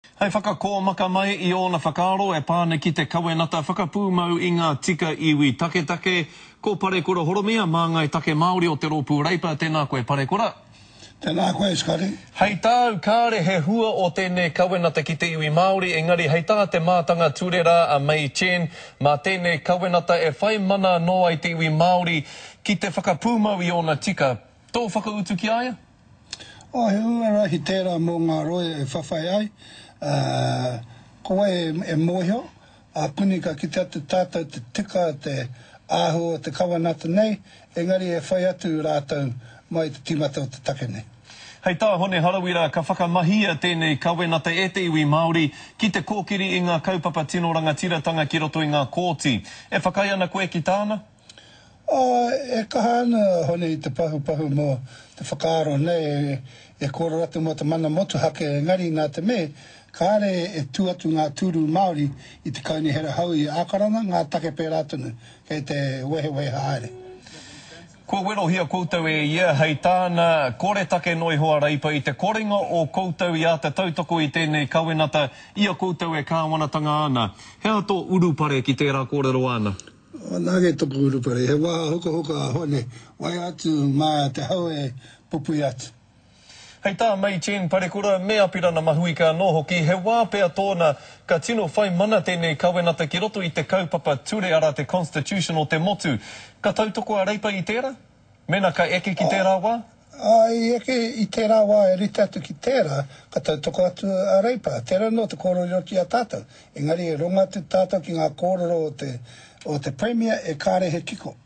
Hei whakakōmaka mai i ōna whakaaro e pā ana ki te kawenata whakapūmau i ngā tika iwi taketake, ko Parekura Horomia, māngai take Māori o te Rōpū Reipa, tēnā koe Parekura. Tēnā koe Scotty. Hei tāu, kāre he hua o tēnei kawenata ki te iwi Māori, engari hei tā te mātanga ture rā a May Chen, mā tēnei kawenata e whai mana anō ai te iwi Māori ki te whakapūmau i ōna tika. Tō whakautu ki a ia? Oh, he huarahi tērā mō ngā roia e whawhai ai, ā, ko wai e mōhio, ākuni ka kite atu tātou te tika, te āhua o te kawenata nei, engari e whai atu rātou mai i te tīmata o te take nei. Hei tā Hone Harawira, ka whakamahia tēnei kawenata e te iwi Māori ki te kōkiri i ngā kaupapa tino rangatiratanga ki roto i ngā kōti. E whakaae ana koe ki tāna? Ā, e kaha ana a Hone i te pahupahu mō te whakaaro nei e kōrero atu mō te mana motuhake, engari nā te me kāre e tū atu ngā tūru Māori i te Kaunihera hou i Ākarana, ngā take pērā tonu kei te wehewehe haere. Kua werohia koutou e ia, hei tāna, koretake noa iho a Reipa i te korenga o koutou i āta tautoko i tēnei kawenata i a koutou e kāwanatanga ana. He aha tō urupare ki tērā kōrero āna? Nake toku urupare, he waha hukahuka a Hone, wai atu ma te hau e pupui atu. Hei tā May Chen Parekura me Apirana Mahuika anō hoki, he wā pea tōna ka tino whai mana tēnei kawenata ki roto i te kaupapa ture arā te Constitution o te motu. Ka tautoko a Reipa i tērā? Mēnā ka eke ki tērā wā? Ā, i eke i tērā wā e rite atu ki tērā, ka tautoko atu a Reipa. Tērā anō te kōroriro ki a tātou. Engari e rongo atu tātou ki ngā kōrero o te, o te Premier e kāre he kiko.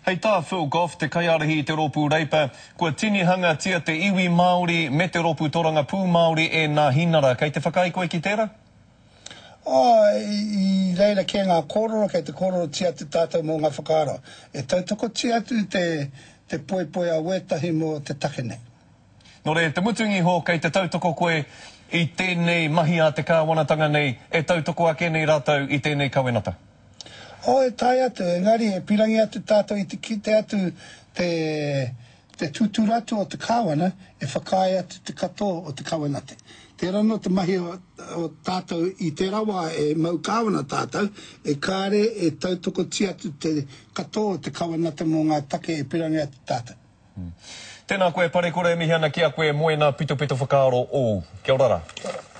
Hei tā Phil Goff, te kaiārahi i te Rōpū Reipa, kua tinihangatia te iwi Māori me te Rōpū Torangapū Māori e Nāhinara. Kei te whakaae koe ki tērā? Ā, i reira kē ngā kōrero, kei te kōrerotia atu tātou mō ngā whakaaro. E tautokotia atu te, te poipoi a wētahi mō te take nei. Nō reira, te mutunga iho, kei te tautoko koe i tēnei mahi a te kāwanatanga nei, e tautoko ake nei rātou i tēnei kawenata? Oh, e taea atu, engari e pirangi atu tātou i te kite atu te, Te tūturu atu o te Kāwana e whakaae atu te katoa o te kawenate. Tērā anō te mahi o tātou i tērā wā e mau Kāwana tātou, e kāre e tautokotia atu te katoa o te kawenate mō ngā take e pirangi atu tātou. Tēnā koe Parekura e mihi ana ki a koe mō ēnā pitopito whakaaro ōu. Kia ora rā. Kia ora.